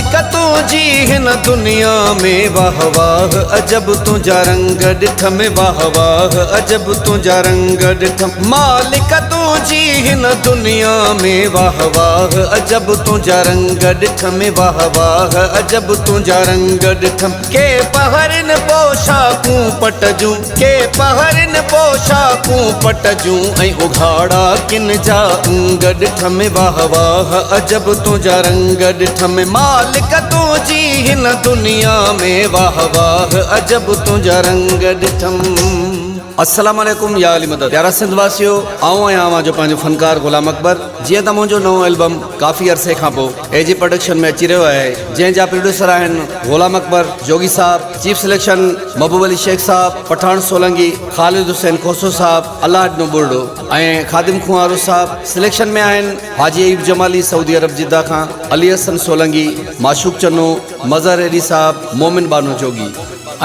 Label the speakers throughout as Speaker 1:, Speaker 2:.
Speaker 1: مالڪ تنهنجي هن دنيا ۾ واهه واهه عجب تنهنجا رنگ ڏٺم واهه واهه عجب تنهنجا رنگ ڏٺم مالڪ تنهنجي هن دنيا ۾ واهه واهه عجب تنهنجا رنگ ڏٺم واهه واهه عجب تنهنجا رنگ ڏٺم ڪي پهرين پوشاڪون پٽ جون ڪي پهرين پوشاڪون پٽ جون ۽ اگهاڙا ڪن جا انگ ڏٺم واهه واهه عجب تنهنجا رنگ ڏٺم مالڪ تنهنجي هن دنيا ۾ واهه واهه عجب تنهنجا رنگ ڏٺم. السلام عليڪم يا علي مدد پيارا سنڌ واسيو آئون آهيان اوهان جو پنهنجو فنڪار غلام اڪبر جيئن ته منهنجو نئون البم ڪافي عرصي کان پوء اي جي پروڊڪشن ۾ اچي رهيو آهي جنهن جا پروڊيوسر آهن غلام اڪبر جوڳي صاحب چيف سليڪشن محبوب علي شيخ صاحب، پٺاڻ سولنگي، خالد حسين کوسو صاحب، الله ڏنو ٻرڙو ۽ خادم خونهارو صاحب سليڪشن ۾ آهن، حاجي ايوب جمالي سعودي عرب جده کان، علي حسن سولنگي، معشوق چنو، مظهر ايڏي صاحب، مومن بانو جوڳي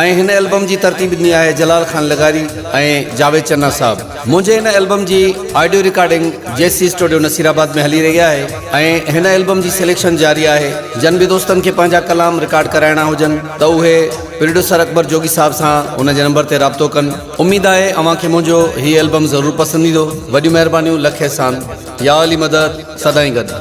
Speaker 1: ۽ هن البم جي ترتيب ڏني آهي جلال خان لغاري ۽ جاويد چنا صاحب. منهنجي هن البم جي audio recording J C studio Nasirabad ۾ هلي رهي آهي ۽ هن البم جي سليڪشن جاري آهي جن به دوستن کي پنهنجا ڪلام رڪارڊ ڪرائڻا هجن ته اهي پروڊيوسر اڪبر جوڳي صاحب سان ان جي نمبر تي رابطو ڪن اميد آهي اوهان کي منهنجو هي البم ضرور پسند ايندو وڏيون مهربانيون لک احسان يا علي مدد سدائين گڏ.